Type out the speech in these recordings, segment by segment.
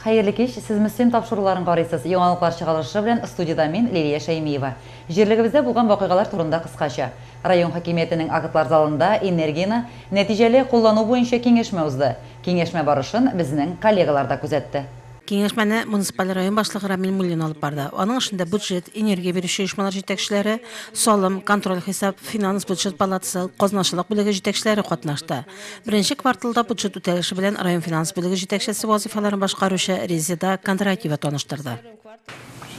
Хәерле кич, сез Мөслим тапшыруларын карыйсыз. Яңалыклар чыгарылышы белән студиядә мин, Лилия Шәймиева. Җирлегебездә булган вакыйгалар турында кыскача. Район хакимиятенең актлар залында энергияне нәтиҗәле куллану буенча киңәшмә узды. Киңәшмә барышын безнең коллегалар да күзәтте. Киңәшмәне муниципаль район башлыгы Рамил Муллин алып барды. Аның эшендә бюджет, энергия бирүче оешмалар җитәкчеләре, салым, контроль-хисап, финанс-бюджет палатасы, казначылык бүлеге җитәкчеләре катнашты. Беренче кварталда бюджет үтәлеше белән район финанс бүлеге җитәкчесе вазыйфаларын башкаручы Резеда Кондратьева таныштырды.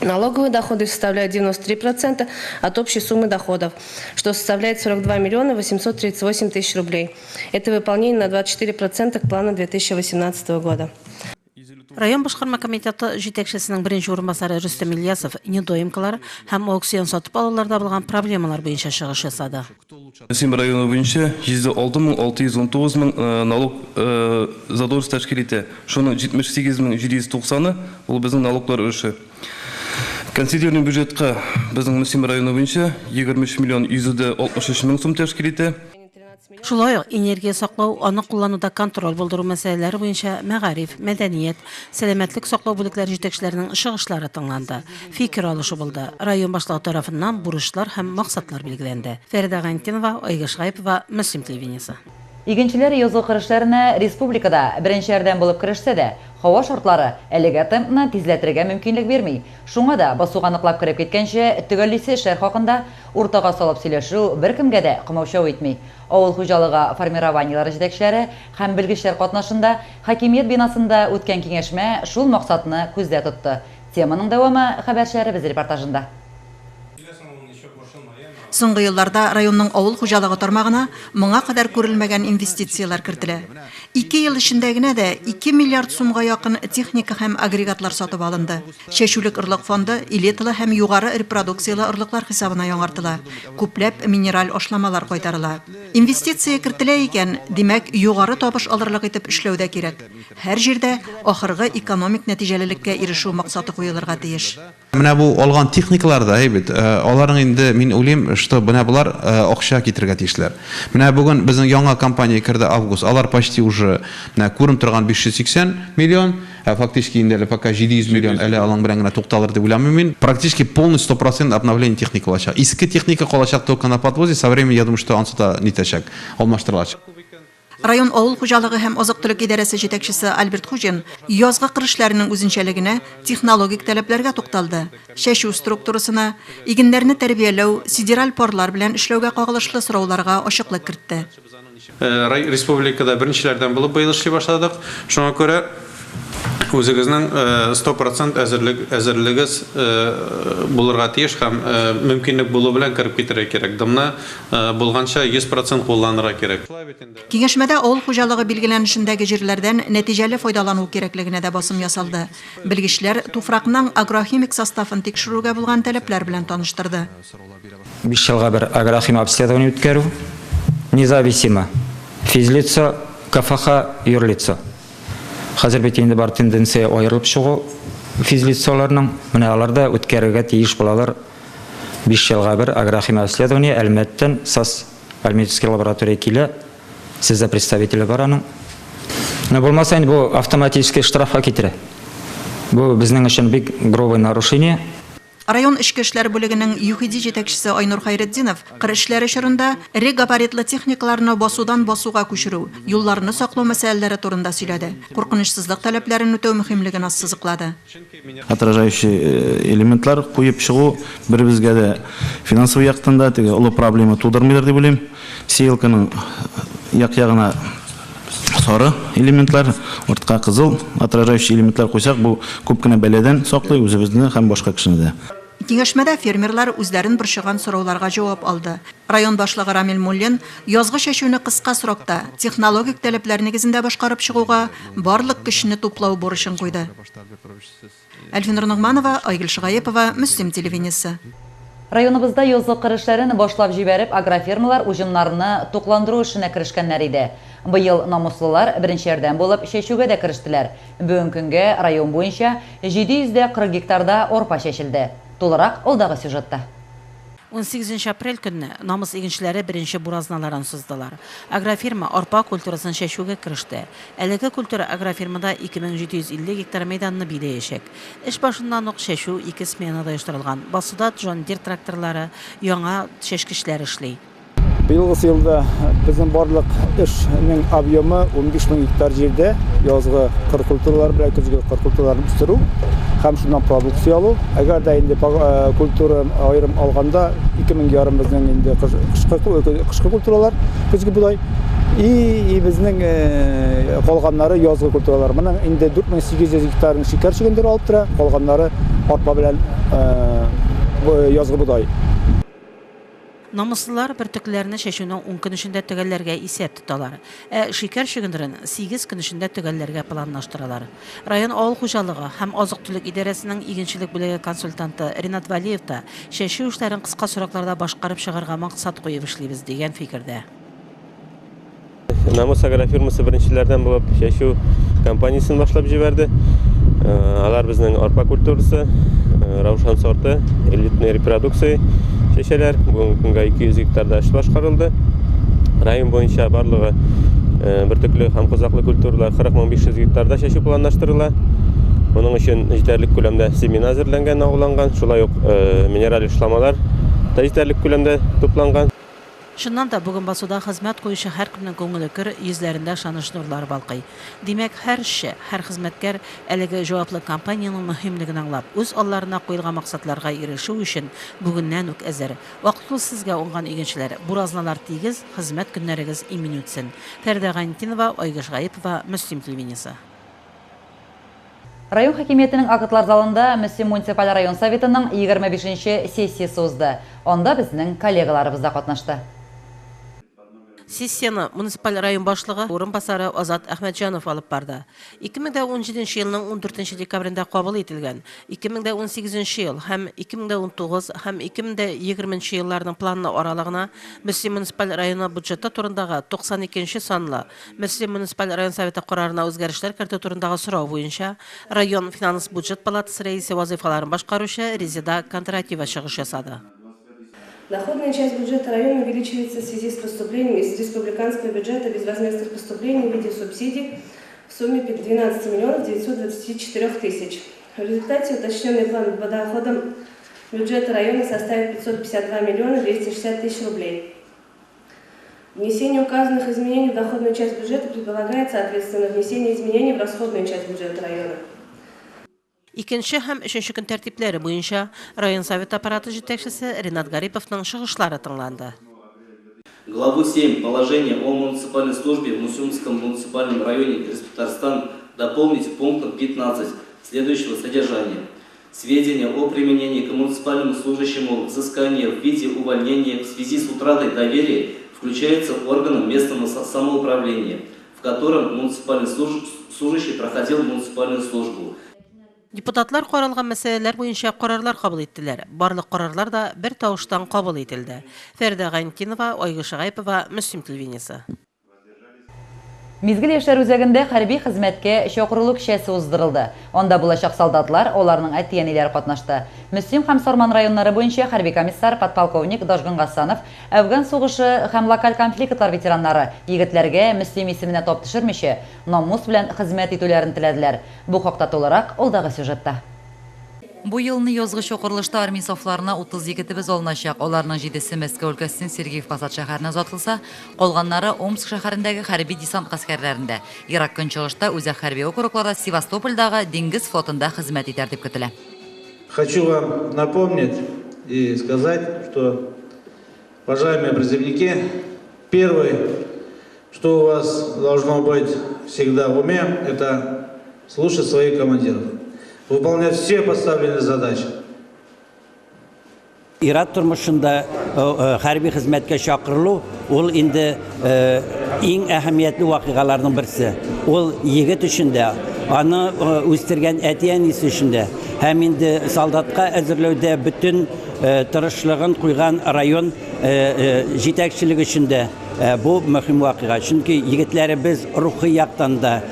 Налоговые доходы составляют 93% от общей суммы доходов, что составляет 42 миллиона 838 тысяч рублей. Это выполнение на 24% к плану 2018 года. Район башкарма комитеты җитәкчесенең беренче урынбасары Рөстәм Ильясов недоимкалар һәм аукцион сатып алуларда булган проблемалар буенча чыгыш ясады. Мөслим районы буенча 706 619 мең налог задолженность тәшкил итә. Шуның 78 790-ы ул безнең налоглар өлеше. Консолидированный бюджетка безнең Мөслим районы буенча 23 миллион 163 мең сум тәшкил итә. Шулай ук энергия саклау, аны куллануда контроль булдыру мәсьәләләре буенча мәгариф, мәдәният, сәламәтлек саклау бүлекләре җитәкчеләренең чыгышлары тыңланды. Фикер алышу булды. Район башлыгы тарафыннан бурычлар һәм максатлар билгеләнде. Фәридә Гайнетдинова, Айгөл Шаипова, Мөслим телевидениесе. Игенчеләр язгы кыр эшләренә республикада беренчеләрдән булып керешсә дә, һава шартлары әлегә темпны тизләтергә мөмкинлек бирми. Шуңа да басуга ныклап кереп киткәнче, төгәллисе эшләр хакында уртага салып сөйләшү беркемгә дә комаучау итми. Авыл хуҗалыгы формированиеләре җитәкчеләре һәм белгечләр катнашында хакимият бинасында үткән киңәшмә шул максатны күздә тотты. Теманың дәвамы хәбәрчеләребез репортажында. Соңгы елларда районның авыл хуҗалыгы тармагына моңа кадәр күрелмәгән инвестицияләр кертелә. 2 ел эчендә генә дә 2 миллиард сумга якын техника һәм агрегатлар сатып алынды. Чәчүлек орлык фонды элиталы һәм югары репродукцияле орлыклар хисабына яңартыла. Күпләп минераль ашламалар кайтарыла. Инвестиция кертелә икән, димәк, югары табыш алырлык итеп эшләү дә кирәк. Һәр җирдә ахыргы экономик нәтиҗәлелеккә ирешү максаты куелырга тиеш. Менә бу алган техникалар да, әйбит, аларның инде мин уйлыйм, что менә болар акча китерергә тиешләр. Менә бүген безнең яңа компания керде, Август. Алар почти уже менә күренеп торган 580 миллион, ә фактически инде әле пока 700 миллион әле алың белән генә тукталыр дип уйламыйм мин. Практически полный 100% обновление техника булачак. Иске техника калачак только на подвозе, со временем, я думаю, что ансы да нитәчәк, алмаштырылачак. Район авыл хуҗалыгы һәм азык-төлек идарәсе җитәкчесе Альберт Хуҗин язгы кыр эшләренең үзенчәлегенә, технологик таләпләргә тукталды. Чәчү структурасына, игеннәрне тәрбияләү, сидераль парлар белән эшләүгә кагылышлы сорауларга ачыклык кертте. Республикада беренчеләрдән булып быел эшли башладык. Шуңа күрә үзегезнең 100% әзерлек әзерлегегез булырга тиеш һәм мөмкинлек булу белән кереп китәргә кирәк. Дымны булганча 100% кулланырга кирәк. Киңәшмәдә авыл хуҗалыгы билгеләнешендәге җирләрдән нәтиҗәле файдалану кирәклегенә дә басым ясалды. Белгечләр туфракның агрохимик составын тикшерүгә булган таләпләр белән таныштырды. 5 елга бер агрохим обследование үткәрү, независимо физлицо, КФХ, юрлицо. Хәзер бит инде бар тенденция аерылып чыгу физлицоларның, менә алар да үткәрергә тиеш булалар 5 елга бер агрохим обследование. Әлмәттән САС Альметьевский лаборатория килә, сездә представителе бар аның. Но булмаса инде бу автоматический штрафка китерә. Бу безнең өчен бик грубый нарушение. Район эчке эшләр бүлегенең ЮХИДИ җитәкчесе Айнур Хайретдинов кыр эшләре чорында эре габаритлы техникаларны басудан басуга күчерү, юлларны саклау мәсьәләләре турында сөйләде. Куркынычсызлык таләпләрен үтәү мөһимлеген ассызыклады. Отражающий элементлар куеп чыгу беребезгә дә финансовый яктан да теге олы проблема тудырмыйдыр дип уйлыйм. Сеялканың як ягына сары элементлар, артка кызыл отражающий элементлар куйсак, бу күп кенә бәладән саклый үзебезне һәм башка кешене дә. Киңәшмәдә фермерлар үзләрен борчыган сорауларга җавап алды. Район башлыгы Рамил Муллин язгы чәчүне кыска срокта, технологик таләпләр нигезендә башкарып чыгуга барлык көчне туплау бурычын куйды. Әлфинур Ногманова, Айгөл Шыгаепова, Мөслим телевидениесе. Районыбызда язгы кыр эшләрен башлап җибәреп, агрофирмалар уҗымнарны тукландыру эшенә керешкәннәр иде. Быел намуслылар беренчеләрдән булып чәчүгә дә керештеләр. Бүгенге көнгә район буенча 740 гектарда арпа чәчелде. Тулырак алдагы сюжетта. Унсигезенче апрель көнне Намус игенчеләре беренче буразналарын сыздылар. Агрофирма арпа культурасын чәчүгә кереште. Әлеге культура агрофирмада 2750 гектар мәйданны биләячәк. Эш башыннан ук чәчү ике сменада оештырылган. Басуда Джон Дир тракторлары, яңа чәчкечләр эшли. Быелгысы елда безнең барлык эшнең объемы 15 мең гектар җирдә язгы кыр культуралары белән көзге кыр культураларын үстерү һәм шуннан продукция алу. Әгәр дә инде культура аерым алганда 2 мең ярым безнең инде кышкы культуралар, көзге бодай и безнең калганнары язгы культуралар. Моның инде 4800 гектарын шикәр чөгендере алып тора, калганнары арпа белән язгы бодай. Намуслылар бөртекләрне чәчүне 10 көн эчендә төгәлләргә исәп тоталар. Ә шикәр чөгендерен 8 көн эчендә төгәлләргә планлаштыралар. Район авыл хуҗалыгы һәм азык-төлек идарәсенең игенчелек бүлеге консультанты Ринат Валиев та чәчү эшләрен кыска срокларда башкарып чыгарга максат куеп эшлибез дигән фикердә. Намус агрофирмасы беренчеләрдән булып чәчү кампаниясен башлап җибәрде. Алар безнең арпа культурасы, Раушан сорты, элитный репродукция чәчәләр. Бүгенге көнгә 200 гектарда эш башкарылды. Район буенча барлыгы бөртекле һәм кузаклы культуралар 40 500 гектарда чәчү планлаштырыла. Моның өчен җитәрлек күләмдә семена әзерләнгән, агуланган, шулай ук минераль ашламалар да җитәрлек күләмдә тупланган. Чыннан да, бүген басуда хезмәт куючы һәркемнең күңеле көр, йөзләрендә ышаныч нурлары балкый. Димәк, һәр эшче, һәр хезмәткәр әлеге җаваплы кампаниянең мөһимлеген аңлап, үз алларына куелган максатларга ирешү өчен бүгеннән үк әзер. Ак юл сезгә, уңган игенчеләр, буразналар тигез, хезмәт көннәрегез имин үтсен. Фәридә Гайнетдинова, Айгөл Гаипова, Мөслим телевидениесе. Район хакимиятенең актлар залында Мөслим муниципаль район советының 25 сессиясе узды. Анда безнең коллегаларыбыз да катнашты. Сессияне муниципаль район башлыгы урынбасары Азат Әхмәтҗанов алып барды. 2017 елның 14 декабрендә кабул ителгән 2018 ел һәм 2019 һәм 2020 елларның планы аралыгына Мөслим муниципаль районы бюджеты турындагы 92 санлы Мөслим муниципаль район советы карарына үзгәрешләр кертү турындагы сорау буенча район финанс бюджет палатасы рәисе вазыйфаларын башкаручы Резеда Кондратьева чыгыш ясады. Доходная часть бюджета района увеличивается в связи с поступлением из республиканского бюджета безвозмездных поступлений в виде субсидий в сумме 12 миллионов 924 тысяч. В результате уточненный план по доходам бюджета района составит 552 миллиона 260 тысяч рублей. Внесение указанных изменений в доходную часть бюджета предполагает, соответственно, внесение изменений в расходную часть бюджета района. Икенче һәм өченче көн тәртипләре буенча район совет аппараты җитәкчесе Ринат Гариповның чыгышлары тыңланды. Главу 7 положения о муниципальной службе в Муслимском муниципальном районе Республики Татарстан дополнить пунктом 15 следующего содержания. Сведения о применении к муниципальному служащему взыскания в виде увольнения в связи с утратой доверия включаются органом местного самоуправления, в котором муниципальный служащий проходил муниципальную службу. Депутатлар каралган мәсьәләләр буенча карарлар кабул иттеләр. Барлык карарлар да бер тавыштан кабул ителде. Фәридә Гайнетдинова, Айгөл Шагаипова, Мөслим телевидениесе. Мизгел яшьләр үзәгендә хәрби хезмәткә чакырылу кичәсе уздырылды. Анда булачак солдатлар, аларның әти-әниләре катнашты. Мөслим һәм Сарман районнары буенча хәрби комиссар подполковник Дажгын Гасанов, Әфган сугышы һәм локаль конфликтлар ветераннары егетләргә Мөслим исеменә тап төшермичә, намус белән хезмәт итүләрен теләделәр. Бу хакта тулырак алдагы сюжетта. Бу елны язгы чакырылышта армия сафларына 30 егетебез алыначак. Аларның җидесе Мәскәү өлкәсенең Сергиев Посад шәһәренә озатылса, калганнары Омск шәһәрендәге хәрби десант гаскәрләрендә, Ерак Көнчыгышта, Үзәк хәрби округларда, Севастопольдагы диңгез флотында хезмәт итәр дип көтелә. Хочу вам напомнить и сказать, что, уважаемые призывники, первое, что у вас должно быть всегда в уме, это слушать своих командиров, выполнять все поставленные задачи. Ир-ат тормышында хәрби хезмәткә чакырылу ул инде иң әһәмиятле вакыйгаларның берсе. Ул егет өчен дә, аны үстергән әти-әнисе өчен дә һәм инде солдатка әзерләүдә бөтен тырышлыгын куйган район җитәкчелеге өчен дә бу мөһим вакыйга. Чөнки егетләребез рухи яктан да,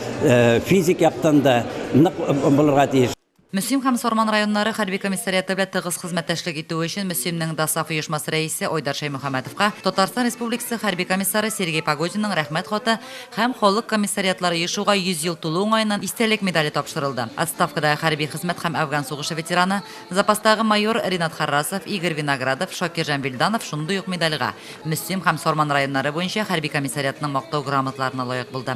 физик яктан да нык булырга тиеш. Мөслим һәм Сарман районнары хәрби комиссариаты белән тыгыз хезмәттәшлек итүе өчен Мөслимнең ДОСААФ оешмасы рәисе Айдар Шәймөхәммәтовка Татарстан Республикасы хәрби комиссары Сергей Погодинның Рәхмәт хаты һәм Халык комиссариатлары оешуга 100 ел тулу уңаеннан истәлек медале тапшырылды. Отставкадагы хәрби хезмәт һәм Әфган сугышы ветераны, запастагы майор Ринат Харрасов, Игорь Виноградов, Шакирҗан Вилданов шундый ук медальгә, Мөслим һәм Сарман районнары буенча хәрби комиссариатның Мактау грамоталарына лаек булды.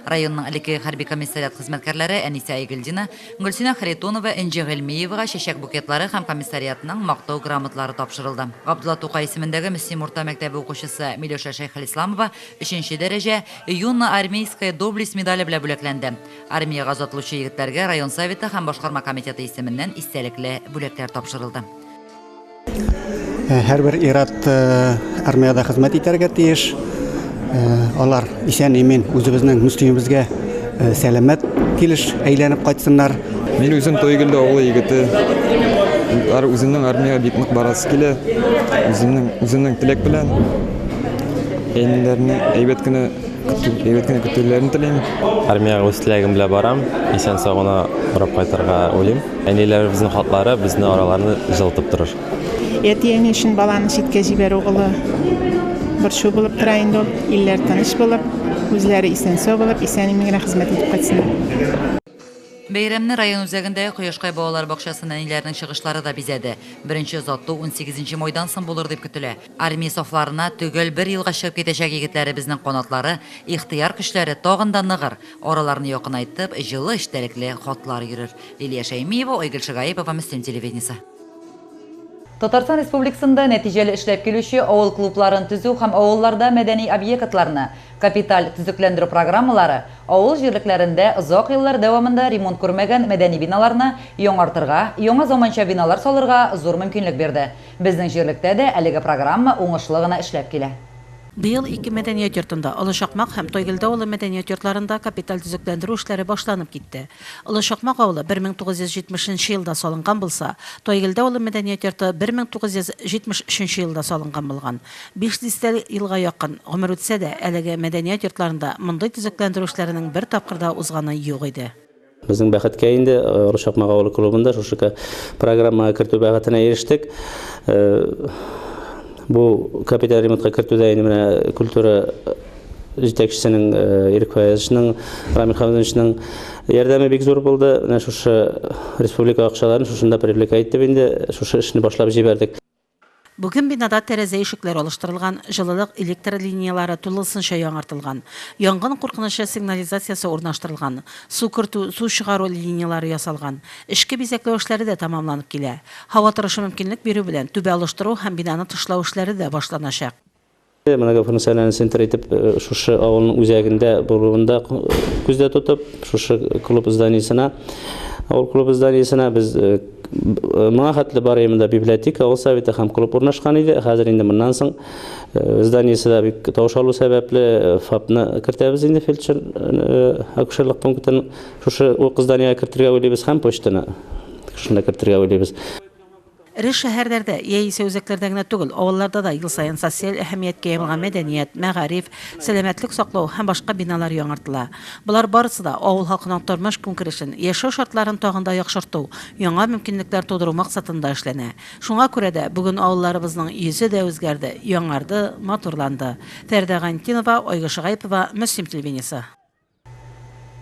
Районның элеккеге хәрби комиссариат хезмәткәрләре Әнисә Айгөлдина, Гөлсинә Харитонова, Энҗе Гыйльмиевага чәчәк букетлары һәм комиссариатның Мактау грамоталары тапшырылды. Габдулла Тукай исемендәге Мөслим урта мәктәбе укучысы Миләүшә Шәйхелисламова өченче дәрәҗә Юноармейская доблесть медале белән бүләкләнде. Армиягә озатылучы егетләргә район Советы һәм башкарма комитеты исеменнән истәлекле бүләкләр тапшырылды. Һәрбер ир-ат армиядә хезмәт итәргә тиеш. Алар исән-имин үзебезнең Мөслимебезгә сәламәт килеш әйләнеп кайтсыннар. Мин үзем Тойгелде авылы егете. Үземнең армиягә бик нык барасы килә. Үземнең үземнең теләк белән әниләрне әйбәт кенә әйбәт кенә көтүләрен телим. Армиягә үз теләгем белән барам. Исән-сау гына барып кайтырга уйлыйм. Әниләребезнең хатлары безне араларны җылытып торыр. Әти-әни өчен баланы читкә җибәрү олы борчу булып тора инде ул. Илләр тыныч булып, үзләре исән-сау булып, исән-имин генә хезмәт итеп кайтсыннар. Бәйрәмне район үзәгендәге Кояшкай балалар бакчасы нәниләренең чыгышлары да бизәде. Беренче озату унсигезенче майдан соң булыр дип көтелә. Армия сафларына төгәл бер елга чыгып китәчәк егетләребезнең канатлары, ихтыяр көчләре тагын да ныгыр, араларны якынайтып, җылы эчтәлекле хатлар йөрер. Лилия Шәймиева, Айгөл Шагаипова, Мөслим телевидениесе. Татарстан Республикасында нәтиҗәле эшләп килүче авыл клубларын төзү һәм авылларда мәдәни объектларны капиталь төзекләндерү программалары авыл җирлекләрендә озак еллар дәвамында ремонт күрмәгән мәдәни биналарны яңартырга, яңа заманча биналар салырга зур мөмкинлек бирде. Безнең җирлектә дә әлеге программа уңышлы гына эшләп килә. Быел ике мәдәният йортында, Олы Чакмак һәм Тойгелде авылы мәдәният йортларында капиталь төзекләндерү эшләре башланып китте. Олы Чакмак авылы 1970 нче елда салынган булса, Тойгелде авылы мәдәният йорты 1973 елда салынган булган. Биш дистә елга якын гомер үтсә дә, әлеге мәдәният йортларында мондый төзекләндерү эшләренең бер тапкыр да узганы юк иде. Безнең бәхеткә инде Олы Чакмак авылы клубында шушы программага кертү бәхетенә ирештек. Бу капиталь ремонтка кертүдә инде менә культура җитәкчесенең Ирек Фаязовичның, Рамил Хәмидовичның ярдәме бик зур булды. Менә шушы республика акчаларын шушында привлекать итеп инде шушы эшне башлап җибәрдек. Бүген бинада тәрәзә-ишекләр алыштырылган, җылылык, электр линияләре тулысынча яңартылган, янгын куркынычы сигнализациясе урнаштырылган, су кертү, су чыгару линияләре ясалган, эчке бизәкләү эшләре дә тәмамланып килә. Һава торышы мөмкинлек бирү белән, түбә алыштыру һәм бинаны тышлау эшләре дә башланачак. Многофункциональный центр итеп шушы авылның үзәгендә булуын да күздә тотып, шушы клуб зданиесенә, авыл клубы зданиесенә без моңа хәтле бар монда библиотека, авыл советы һәм клуб урнашкан иде. Хәзер инде моннан соң зданиесе дә бик тавыш алу сәбәпле ФАПны кертәбез инде, фельдшер акушерлык пунктын шушы ук зданиегә кертергә уйлыйбыз һәм почтаны шунда кертергә уйлыйбыз. Эре шәһәрләрдә яисә үзәкләрдә генә түгел, авылларда да ел саен социаль әһәмияткә ия булган мәдәният, мәгариф, сәламәтлек саклау һәм башка биналар яңартыла. Болар барысы да авыл халкының тормыш-көнкүрешен, яшәү шартларын тагын да яхшырту, яңа мөмкинлекләр тудыру максатында эшләнә. Шуңа күрә дә бүген авылларыбызның йөзе дә үзгәрде, яңарды, матурланды. Фәридә Гайнетдинова, Айгөл Шагаипова, Мөслим телевидениесе.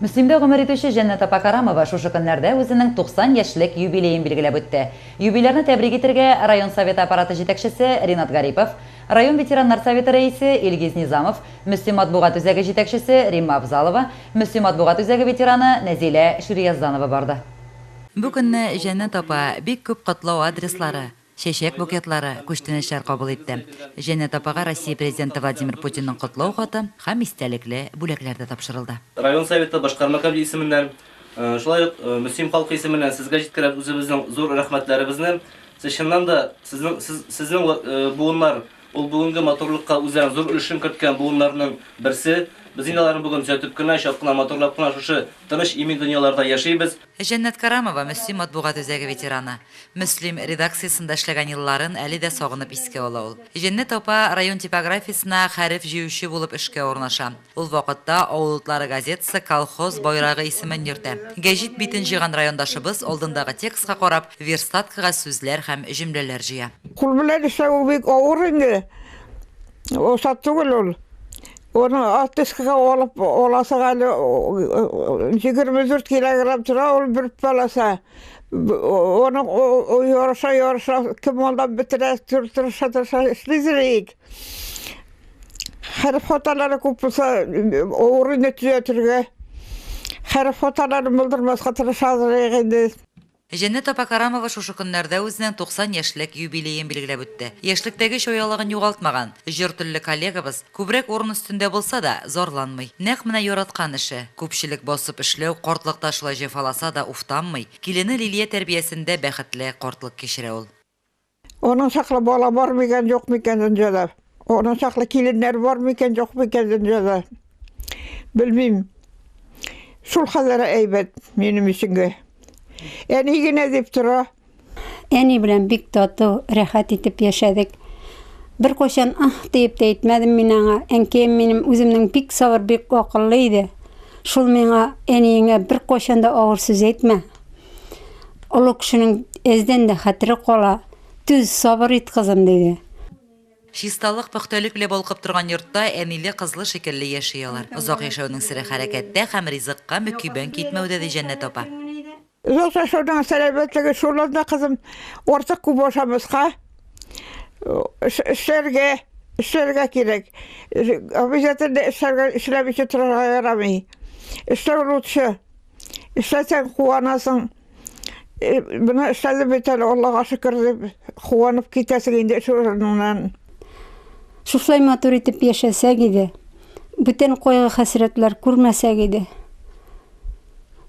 Мөслимдә гомер итүче Җәннәт апа Карамова шушы көннәрдә үзенең 90 яшьлек юбилеен билгеләп үтте. Юбилярны тәбрик итергә район Советы аппараты җитәкчесе Ринат Гарипов, район ветераннар советы рәисе Илгиз Низамов, Мөслим матбугат үзәге җитәкчесе Римма Авзалова, Мөслим матбугат үзәге ветераны Нәзилә Шириязданова барды. Бу көнне Җәннәт апа бик күп котлау адреслары, Чәчәк букетлары, күчтәнәчләр кабул итте. Җәннәт апага Россия Президенты Владимир Путинның котлау хаты һәм истәлекле бүләкләр дә тапшырылды. Район Советы башкарма комитеты исеменнән, шулай ук Мөслим халкы исеменнән сезгә җиткерәбез үзебезнең зур рәхмәтләребезне. Сез чыннан да сезнең сез сезнең буыннар, ул бүгенге матурлыкка үзләренең зур өлешен керткән буыннарның берсе. Без инде аларны бүген төзәтеп кенә, чак кына матурлап кына шушы тыныч, имин дөньяларда яшибез. Җәннәт Карамова, Мөслим матбугат үзәге ветераны. Мөслим редакциясендә эшләгән елларын әле дә сагынып искә ала ул. Җәннәт апа район типографиясенә хәреф җыючы булып эшкә урнаша. Ул вакытта Авыл утлары газетасы Колхоз байрагы исемен йөртә. Гәҗит битен җыйган райондашыбыз алдындагы текстка карап, верстаткага сүзләр һәм җөмләләр җыя. Кул белән эшләү бик авыр инде. Осат түгел ул. Оны оттискага алып аласың әле 24 килограмм тора ул бер полоса. Оны ярыша ярыша кем алдан бетерә тырыша тырыша эшлисең. Хәреф хаталары күп булса, авыр инде төзәтергә. Хәреф хаталарын булдырмаска тырышабыз инде. Җәннәт апа Карамова шушы көннәрдә үзенең 90 яшьлек юбилеен билгеләп үтте. Яшьлектәге чаялыгын югалтмаган, җор телле коллегабыз, күбрәк урын өстендә булса да, зарланмый. Нәкъ менә яраткан эше, күпчелек басып эшләү картлыкта шулай җәфаласа да уфтанмый, килене Лилия тәрбиясендә бәхетле картлык кичерә ул. Аның чаклы бала бар микән, юк микән дөньяда? Аның чаклы киленнәр бар микән, юк микән дөньяда? Белмим. Шул хәлләр әйбәт минем өченгә. Әни генә дип тора. Әни белән бик тату, рәхәт итеп яшәдек. Беркайчан аһ диеп тә әйтмәдем мин аңа. Әнкәем минем үземнең бик сабыр, бик акыллы иде. Шул миңа, әниеңә беркайчан да авыр сүз әйтмә. Олы кешенең әздән дә хәтере кала. Түз, сабыр ит, кызым, диде. Чисталык, пөхтәлек белән балкып торган йортта әниле-кызлы шикелле яши алар. Озак яшәүнең сере хәрәкәттә һәм ризыкка мөкиббән китмәүдә, ди Җәннәт апа. Озак яшәүнең сәламәтлеге шуннан да, кызым, артык күп ашамаска, эшләргә, эшләргә кирәк. Обязательно эшләргә, эшләмичә торырга ярамый. Эшләү лучше. Эшләсәң, куанасың. Э, Моны эшләдем бит әле, Аллага шөкер дип, куанып китәсең инде эш урыныңнан. Шушылай матур итеп яшәсәк иде, бүтән кайгы-хәсрәтләр күрмәсәк иде.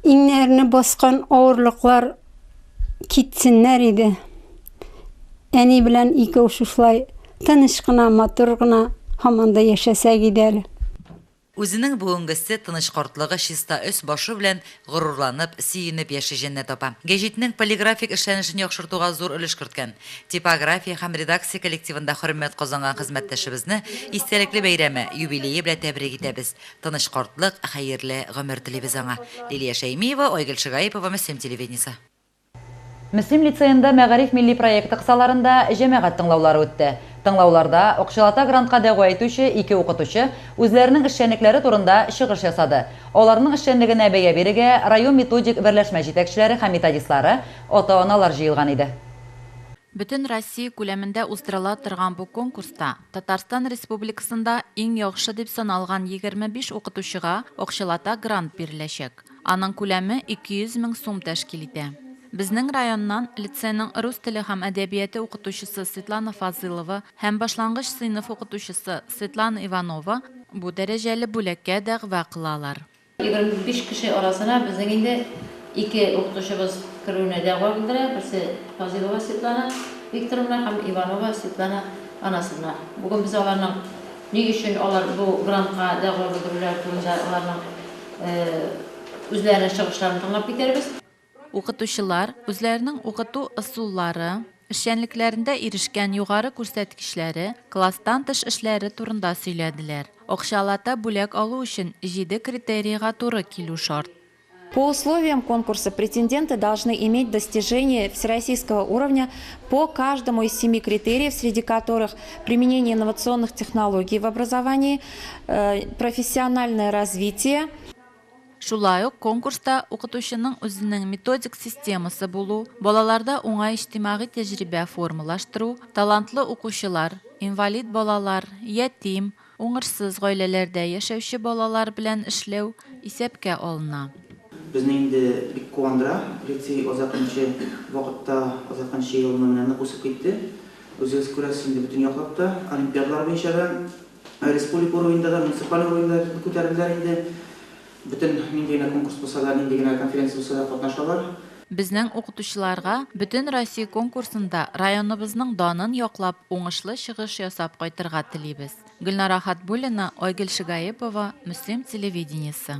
Иңнәрне баскан авырлыклар китсеннәр иде. Әни белән икәү шушылай тыныч кына, матур гына һаман да яшәсәк иде әле. Үзенең бүгенгесе тыныч картлыгы, чиста өс-башы белән горурланып, сөенеп яши Җәннәт апа. Гәҗитнең полиграфик эшләнешен яхшыртуга зур өлеш керткән, типография һәм редакция коллективында хөрмәт казанган хезмәттәшебезне истәлекле бәйрәме, юбилее белән тәбрик итәбез. Тыныч картлык, хәерле гомер телибез аңа. Лилия Шәймиева, Айгөл Шигаипова, Мөслим телевидениесе. Мөслим лицеенда Мәгариф милли проекты кысаларында җәмәгать тыңлаулары үтте. Тыңлауларда акчалата грантка дәгъва итүче ике укытучы үзләренең эшчәнлекләре турында чыгыш ясады. Аларның эшчәнлегенә бәя бирергә район методик берләшмә җитәкчеләре һәм методистлары, ата-аналар җыелган иде. Бөтен Россия күләмендә уздырыла торган бу конкурста Татарстан Республикасында иң яхшы дип саналган 25 укытучыга акчалата грант биреләчәк. Аның күләме 200 мең сум тәшкил итә. Безнең районнан лицейның рус теле һәм әдәбияте укытучысы Светлана Фазылова һәм башлангыч сыйныф укытучысы Светлана Иванова бу дәрәҗәле бүләккә дәгъва кылалар. 25 кеше арасына безнең инде ике укытучыбыз керүенә дәгъва белдерә, берсе Фазылова Светлана Викторовна һәм Иванова Светлана Анасовна. Бүген без аларның ни өчен алар бу грантка дәгъва белдерүләре турында аларның Үзләренең чыгышларын тыңлап китәрбез. Укытучылар үзләренең укыту ысуллары, эшчәнлекләрендә ирешкән югары күрсәткечләре, класстан тыш эшләре турында сөйләделәр. Акчалата бүләк алу өчен җиде критерийга туры килү шарт. По условиям конкурса претенденты должны иметь достижения всероссийского уровня по каждому из семи критериев, среди которых применение инновационных технологий в образовании, э, профессиональное развитие. Шулай ук конкурста укытучының үзенең методик системасы булу, балаларда уңай иҗтимагый тәҗрибә формалаштыру, талантлы укучылар, инвалид балалар, ятим, Уңышсыз гаиләләрдә яшәүче балалар белән эшләү исәпкә алына. Безне инде бик куандыра, лицей азакынчы вакытта, азакынчы елны менә нык үсеп китте. Үзегез күрәсез инде бөтен яклап та, олимпиадалар буенча да, республика уровеньда да, муниципаль уровеньда да күтәрелделәр инде. Бөтен нинди генә конкурс булса да, нинди генә конференция булса да катнашалар. Безнең укытучыларга Бөтенроссия конкурсында районыбызның данын яклап, уңышлы чыгыш ясап кайтырга телибез. Гөлнара Хатбуллина, Айгөл Шигаепова, Мөслим телевидениесе.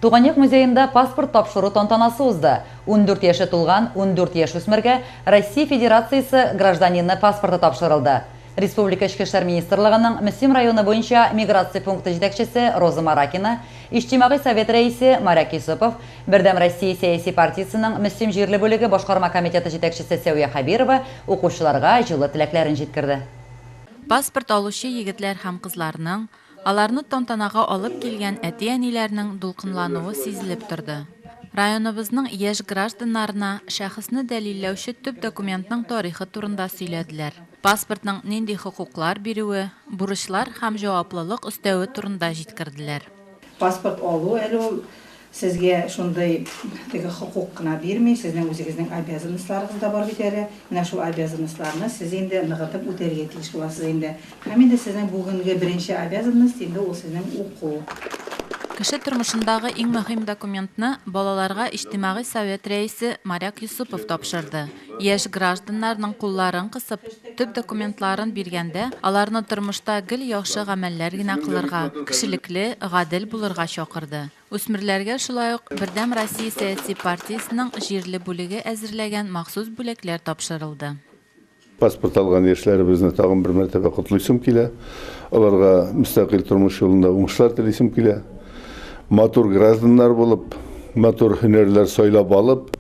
Туган як музеенда паспорт тапшыру тантанасы узды. 14 яше тулган 14 яшүсмергә Россия Федерациясе гражданины паспорты тапшырылды. Республика Эчке эшләр министрлыгының Мөслим районы буенча миграция пункты җитәкчесе Роза Маракина, Иҗтимагый совет рәисе Моряк Йосыпов, Бердәм Россия сәяси партиясенең Мөслим җирле бүлеге башкарма комитеты җитәкчесе Сәвия Хәбирова укучыларга җылы теләкләрен җиткерде. Паспорт алучы егетләр һәм кызларның, аларны тантанага алып килгән әти-әниләрнең дулкынлануы сизелеп торды. Районыбызның яшь гражданнарына шәхесне дәлилләүче төп документның тарихы турында сөйләделәр. Паспортның нинди хокуклар бирүе, бурычлар һәм җаваплылык өстәве турында җиткерделәр. Паспорт алу әле ул сезгә шундый теге хокук кына бирми, сезнең үзегезнең обязанностьларыгыз да бар бит әле. Менә шул обязанностьларны сез инде ныгытып үтәргә тиеш буласыз инде. Һәм инде сезнең бүгенге беренче обязанность инде ул сезнең уку. Кеше тормышындагы иң мөһим документны балаларга Иҗтимагый совет рәисе Моряк Йосыпов тапшырды. Яшь гражданнарның кулларын кысып, төп документларын биргәндә, аларны тормышта гел яхшы гамәлләр генә кылырга, кешелекле, гадел булырга чакырды. Үсмерләргә шулай ук Бердәм Россия сәяси партиясенең җирле бүлеге әзерләгән махсус бүләкләр тапшырылды. Паспорт алган яшьләребезне тагын бер мәртәбә котлыйсым килә. Аларга мөстәкыйль тормыш юлында уңышлар телисем килә. Матур гражданнар булып, матур һөнәрләр сайлап алып,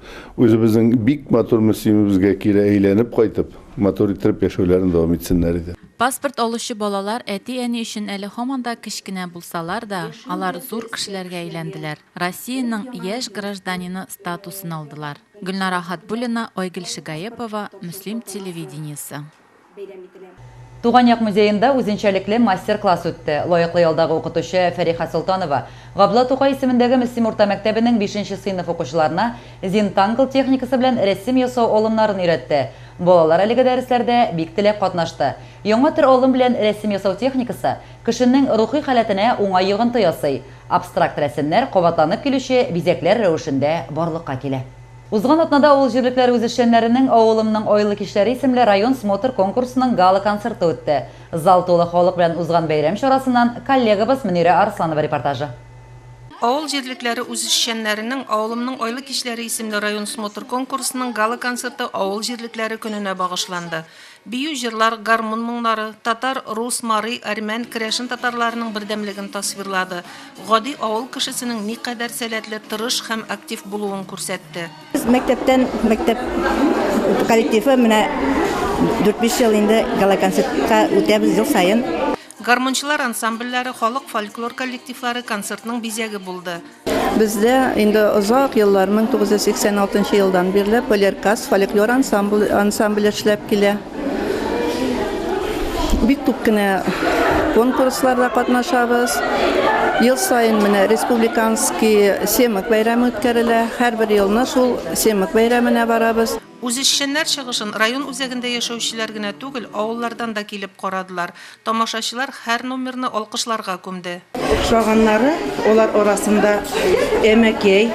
үзебезнең бик матур Мөслимебезгә кире әйләнеп кайтып, матур иттереп яшәүләрен дәвам итсеннәр иде. Паспорт алучы балалар әти-әни өчен әле һаман да кечкенә булсалар да, алар зур кешеләргә әйләнделәр, Россиянең яшь гражданины статусын алдылар. Гөлнара Хатбуллина, Айгөл Шигаепова, Мөслим телевидениесе. Туган як музеенда үзенчәлекле мастер-класс үтте. Лаеклы ялдагы укытучы Фәриха Солтанова Габдулла Тукай исемендәге Мөслим урта мәктәбенең бишенче сыйныф укучыларына зентангл техникасы белән рәсем ясау алымнарын өйрәтте. Балалар әлеге дәресләрдә бик теләп катнашты. Яңа төр алым белән рәсем ясау техникасы кешенең рухи халәтенә уңай йогынты ясый. Абстракт рәсемнәр кабатланып килүче бизәкләр рәвешендә барлыкка килә. Узган атнада авыл җирлекләре үзешчәннәренең Авылымның айлы кичләре исемле район смотр-конкурсының гала-концерты үтте. Зал тулы халык белән узган бәйрәм чарасыннан коллегабыз Мөнирә Арсланова репортажы. Авыл җирлекләре үзешчәннәренең Авылымның айлы кичләре исемле район смотр-конкурсының гала-концерты авыл җирлекләре көненә багышланды. Бию, җырлар, гармун моңнары, татар, рус, мари, әрмән, керәшен татарларының бердәмлеген тасвирлады, гади авыл кешесенең никадәр сәләтле, тырыш һәм актив булуын күрсәтте. Без мәктәптән, мәктәп коллективы менә дүрт-биш ел инде гала-концертка үтәбез ел саен. Гармунчылар ансамбльләре, халык фольклор коллективлары концертның бизәге булды. Бездә инде озак еллар, 1986 нчы елдан бирле Полеркас фольклор ансамбль, ансамбле эшләп килә. Бик күп кенә конкурсларда катнашабыз. Ел саен менә республиканский Семык бәйрәме үткәрелә. Һәрбер елны шул Семык бәйрәменә барабыз. Үзешчәннәр чыгышын район үзәгендә яшәүчеләр генә түгел, авыллардан да килеп карадылар. Тамашачылар һәр номерны алкышларга күмде. Охшаганнары, алар арасында Әмәкәй,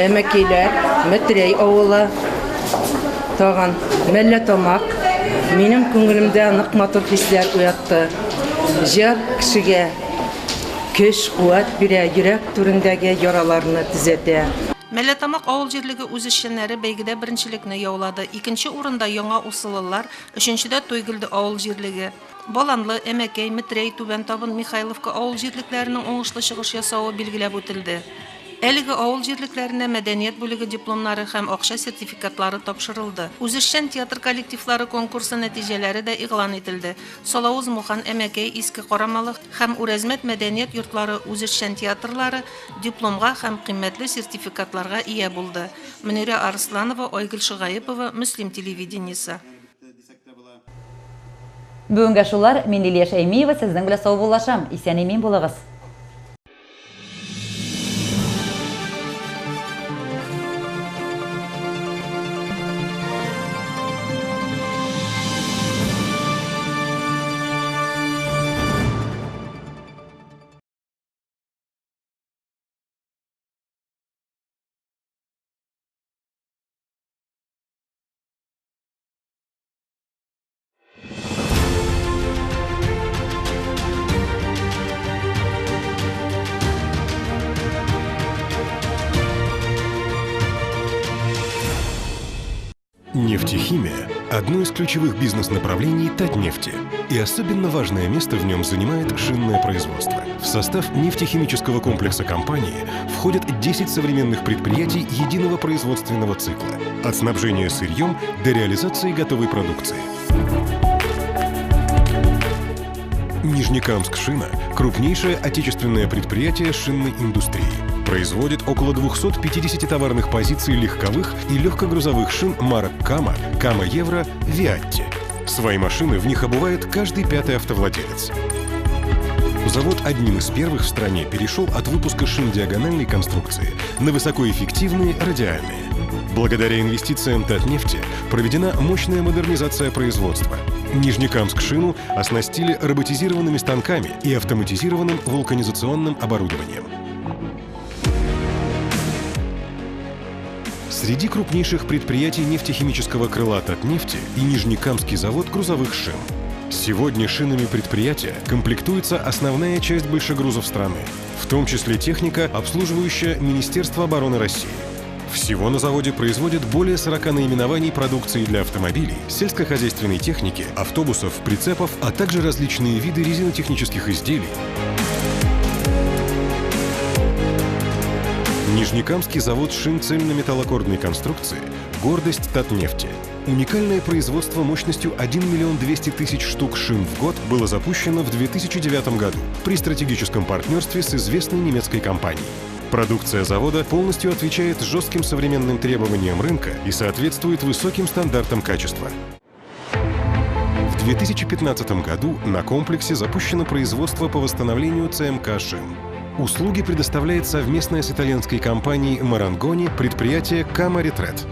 Әмәкәйләр, Метрәй авылы, тагын Мәлләтамак минем күңелемдә нык матур хисләр уятты. Җыр кешегә көч, куәт бирә, йөрәк түрендәге яраларны төзәтә. Мәлләтамак авыл җирлеге үзешчәннәре бәйгедә беренчелекне яулады. Икенче урында Яңа Усылылар, өченчедә Туйгелде авыл җирлеге. Баланлы, Әмәкәй, Метрәй, Түбән Табын, Михайловка авыл җирлекләренең уңышлы чыгыш ясавы билгеләп үтелде. Әлеге авыл җирлекләренә мәдәният бүлеге дипломнары һәм акча сертификатлары тапшырылды. Үзешчән театр коллективлары конкурсы нәтиҗәләре дә игълан ителде. Салавыз Мухан, Әмәкәй, Иске Карамалы һәм Үрәзмәт мәдәният йортлары үзешчән театрлары дипломга һәм кыйммәтле сертификатларга ия булды. Мөнирә Арсланова, Айгөл Шыгаепова, Мөслим телевидениесе. Бүгенгә шулар, мин Лилия Шәймиева сезнең белән саубуллашам. Исән-имин булыгыз! Нефтехимия – одно из ключевых бизнес-направлений Татнефти. И особенно важное место в нем занимает шинное производство. В состав нефтехимического комплекса компании входят 10 современных предприятий единого производственного цикла. От снабжения сырьем до реализации готовой продукции. Нижнекамск-Шина – крупнейшее отечественное предприятие шинной индустрии. Производит около 250 товарных позиций легковых и легкогрузовых шин марок «Кама», «Кама Евро», «Виатти». Свои машины в них обувает каждый пятый автовладелец. Завод одним из первых в стране перешел от выпуска шин диагональной конструкции на высокоэффективные радиальные. Благодаря инвестициям Татнефти проведена мощная модернизация производства. Нижнекамск-Шину оснастили роботизированными станками и автоматизированным вулканизационным оборудованием. Среди крупнейших предприятий нефтехимического крыла Татнефти и Нижнекамский завод грузовых шин. Сегодня шинами предприятия комплектуется основная часть большегрузов страны, в том числе техника, обслуживающая Министерство обороны России. Всего на заводе производят более 40 наименований продукции для автомобилей, сельскохозяйственной техники, автобусов, прицепов, а также различные виды резинотехнических изделий. Нижнекамский завод шин цельнометаллокордной конструкции – гордость Татнефти. Уникальное производство мощностью 1 миллион 200 тысяч штук шин в год было запущено в 2009 году при стратегическом партнерстве с известной немецкой компанией. Продукция завода полностью отвечает жестким современным требованиям рынка и соответствует высоким стандартам качества. В 2015 году на комплексе запущено производство по восстановлению ЦМК шин. Услуги предоставляет совместное с итальянской компанией «Марангони» предприятие «Кама Ретрет».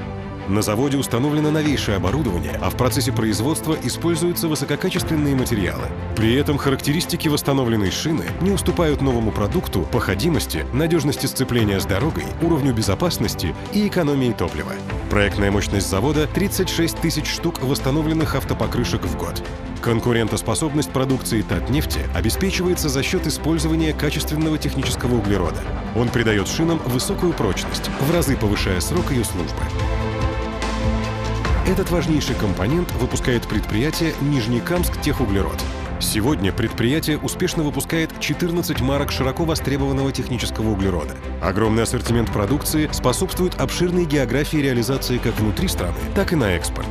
На заводе установлено новейшее оборудование, а в процессе производства используются высококачественные материалы. При этом характеристики восстановленной шины не уступают новому продукту по ходимости, надежности сцепления с дорогой, уровню безопасности и экономии топлива. Проектная мощность завода – 36 тысяч штук восстановленных автопокрышек в год. Конкурентоспособность продукции Татнефти обеспечивается за счет использования качественного технического углерода. Он придает шинам высокую прочность, в разы повышая срок ее службы. Этот важнейший компонент выпускает предприятие «Нижнекамск-Техуглерод». Сегодня предприятие успешно выпускает 14 марок широко востребованного технического углерода. Огромный ассортимент продукции способствует обширной географии реализации как внутри страны, так и на экспорт.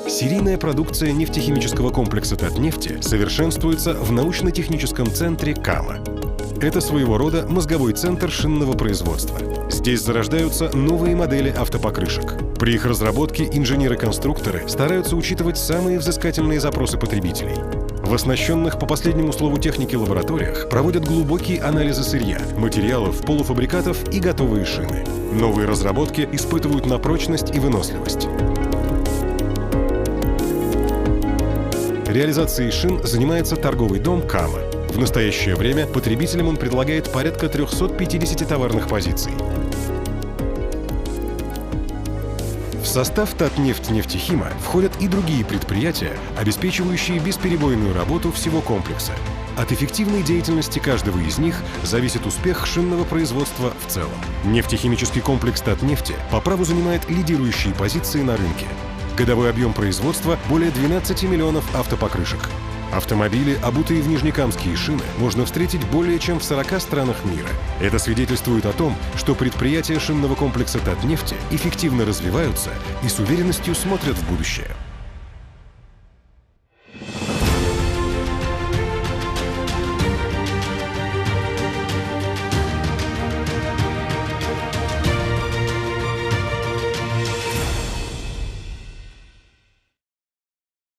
Серийная продукция нефтехимического комплекса «Татнефти» совершенствуется в научно-техническом центре «Кама». Это своего рода мозговой центр шинного производства. Здесь зарождаются новые модели автопокрышек. При их разработке инженеры-конструкторы стараются учитывать самые взыскательные запросы потребителей. В оснащенных по последнему слову техники лабораториях проводят глубокие анализы сырья, материалов, полуфабрикатов и готовые шины. Новые разработки испытывают на прочность и выносливость. Реализацией шин занимается торговый дом «Кама». В настоящее время потребителям он предлагает порядка 350 товарных позиций. В состав «Татнефть-Нефтехима» входят и другие предприятия, обеспечивающие бесперебойную работу всего комплекса. От эффективной деятельности каждого из них зависит успех шинного производства в целом. Нефтехимический комплекс «Татнефти» по праву занимает лидирующие позиции на рынке. Годовой объем производства – более 12 миллионов автопокрышек. Автомобили, обутые в нижнекамские шины, можно встретить более чем в 40 странах мира. Это свидетельствует о том, что предприятия шинного комплекса «Татнефти» эффективно развиваются и с уверенностью смотрят в будущее.